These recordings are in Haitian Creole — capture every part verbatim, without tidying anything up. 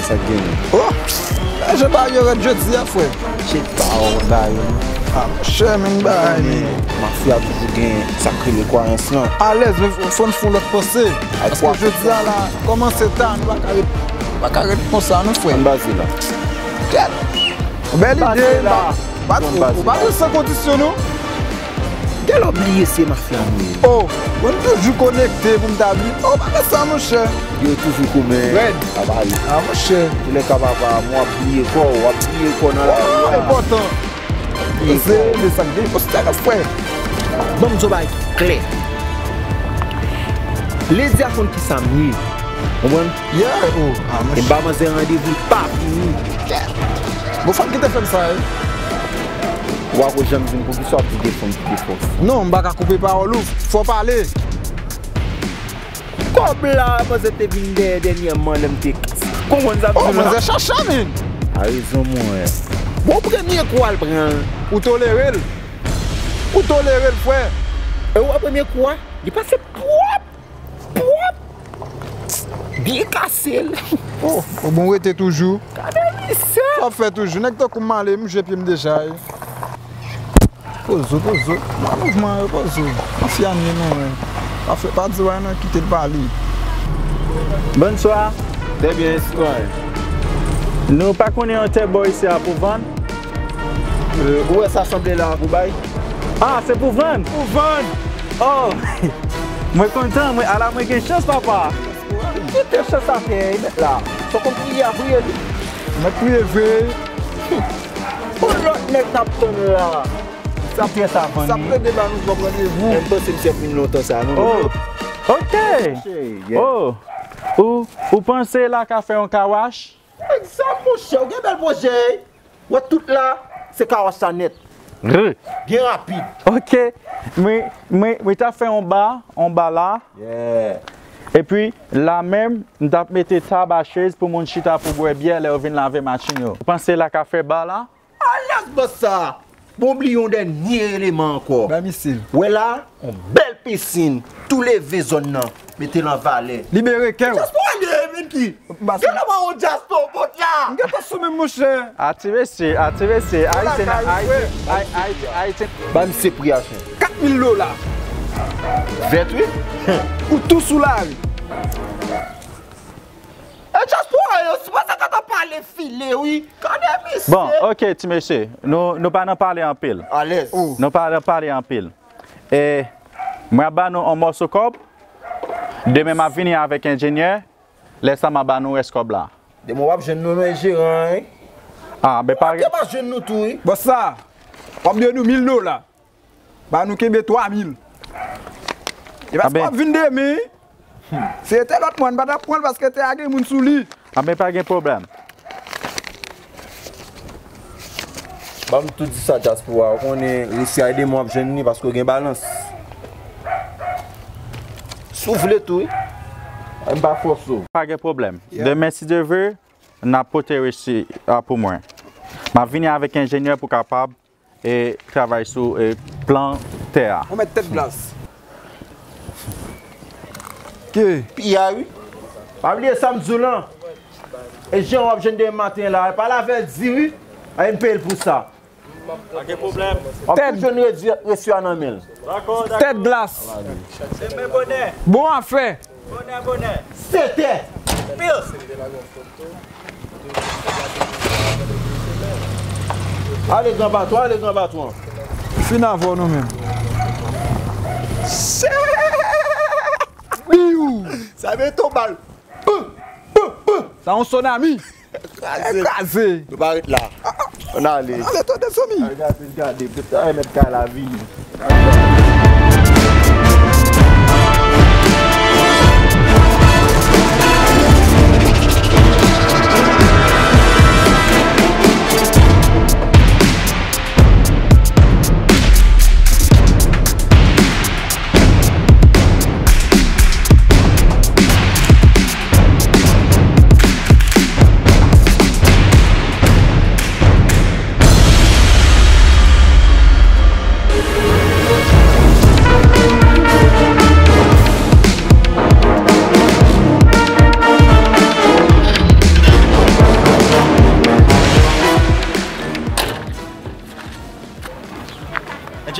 Sa k genyen? Oh! Jan bagay yo rèd jodi a, frè. Chèt pa wè bagay yo non. Ah, monchè, men bagay men. Mafya toujou gen sa k rele kwayans lan. Alèz, men fò n fè yon lòt panse. Paske jodi a la, kòmanse ta, nou pa ka ret, pa ka ret konsa non, frè. Ann baze la. Kèt! Bèl ide, la. Ou pa, ou pa di san kondisyon non. Genlè w bliye se mafya nou ye. Oh, bon, m toujou konekte pou m ta bliye. Oh, pa fè sa, monchè. Yo toujou koumen. Rèd. Sa va ale. Ah, monchè. Kilè ka papa, m w ap bliye kò w, w ap bliye kò nan lari a. Oh, enpòtan. Se, se sa k gen konsta, frè. Ban m di w bagay klè. Lady a konn ki sa m ye. Konprann? Yeah, oh, ah, monchè. E m ba manzè randevou, li pa vini. Bon, fò l kite fè m sa, wi. Ou pa ko janm di m poukisa w ap di defon ki defon. Non, m pa ka koupe pawòl ou. Fò w pale. Kòb la, manzè te vin dèyè dènyèman lè m te konprann sa m di la. Oh, manzè chacha, men. A rezon mwen. Bon, premye kou a l pran l. Ou tolere l. Ou tolere l, frè. E ou wè premye kou a, li pase pwòp. Pwòp! Byen kase l. Oh, oh, bon, rete toujou. Gade misye. Sa w ap fè toujou? Nèg tankou m ale, m jwe pye m deja, wi. Pozo, pozo. Nan mouvman yo, pozo. Mafya nou ye nou, wi. Pa fè, pa di w anyen non, kite l pale. Bonswa. Trè byen, sitwayen. Nou pa konnen yon tè bò isi a pou vann? Euh, ou wè sa sanble la pou bay? Ah, se pou vann? Pou vann! Oh! Mwen kontan, mwen, ala mwen gen chans, papa. Kite chans atè, e mèt la. Fòk ou priye a priye li. Mèt priye vre. Pou lòt nèg n ap tann la. Sa ap trè sa vann. Sa ap trè deba nou pran randevou. M panse misye ap vin lontan sa, non? Oh, ok. Oh, ou, ou panse la ka fè yon kawash? Egzanp, monchè, ou gen bèl pwojè. Wè tout la, se kawash sa nèt. Byen rapid. Ok. Mwen, mwen, mwen ta fè yon ba, yon ba la. Yeah. Epi, la menm, m t ap mete tab a chèz pou moun chita pou bwè byè lè yo vin lave machin yo. Ou panse la ka fè ba la? Alèz bòs sa! Bon, bliye yon dènye eleman ankò. Bay misye. Wè la, yon bèl pisin, tou leve zòn nan. Mete l an valè. Libere kè w. Dyaspora li ye, men ki? Genlè pa yon dyaspora, bon la. M gentan sou menm, monchè. A ti mesye, a ti mesye. Ayisyen, Ayisyen, Ayisyen. Bay misye pri a, chen. Kat mil dola. Vèt, wi. Ou tou sou lari. E dyaspora yo, se pa sa k ap pale file, wi. Gade misye. Bon, ok, ti mesye. Nou, nou pa nan pale anpil. Alèz. Nou pa nan pale anpil. E, mwen ap ba nou yon mòso kòb. Demen m ap vini avèk enjenyè. Lè sa m ap ba nou rès kòb la. Demen w ap jwenn nou non, e jeran, wi. Ah, ben pa. W ap jwenn nou tou, wi. Bòs sa, w ap dwe nou mil dola. Ba nou kenbe twa mil. E paske w ap vin demen, wi. Se te lòt mwa, n pa t ap pran l paske te a gen moun sou li. Anben, pa gen pwoblèm. Ban m tou di sa, dyaspora, ou konnen, resi a e demen w ap jwenn li paske w gen balans. Si w vle tou, wi. M pa fòse w. Pa gen pwoblèm. Yeah. Demen, si Dye vle, n ap pote resi a pou mwen. M ap vini avèk enjenyè pou kapab e travay sou, e, plan tè a. Ou mèt tèt glas. Ke? Piya, wi. Pa bliye sa m di w lan. E jan w ap jwenn demen maten la, pa l avè l di, wi. A, m peye l pou sa. Pa gen pwoblèm. W ap tou jwenn resi a nan men l. Dakò, dakò. Tèt glas. Demen bonè. Bon afè. Bonè, bonè. Sèt è. Pil. Ale, gran patwon, ale, gran patwon. Fin avè w nou menm. Biw! Sa mete yon bal. Pou, pou, pou. Sa yon tsunami. Kraze. Kraze. Nou pa ret la. Ann ale. Ann ale, tande, zanmi. Gade, gade, gade, mèt kay la vini.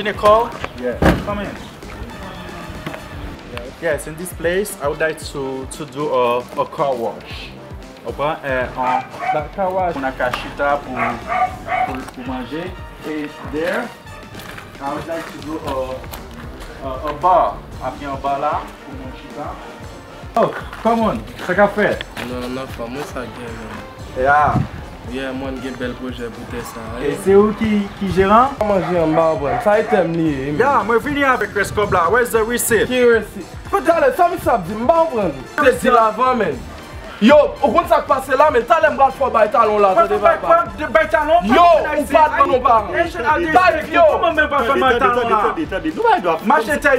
Nicole, yeah, come in. Yes, in this place, I would like to, to do a, a car wash. Ou pran, eh, an, car wash. Moun ka chita pou, pou, pou manje. And there, I would like to do a, a, a bar. Ap gen yon bar la pou moun chita. Oh, come on, sa k ap fèt? Non, nan fòm, wi, sa gen, men. Yeah. Yeah, mwen gen bèl pwojè pou tè sa, wi. E se ou ki, ki jeran? Manje an, m pa konprann. Sa e tèm li ye, men. Yeah, mwen vini avèk rès kòb la. Where's the receipt? Ki receipt? Talè, sa misye ap di, m pa konprann. Te di l avan, men. Yo, ou konn sa k pase la, men talè m pral fè w bay talon la, tande papa. Bay talon? Yo, ou pa nan non pa. Bay yo. Kòman men pa fè bay talon la? Mache tè.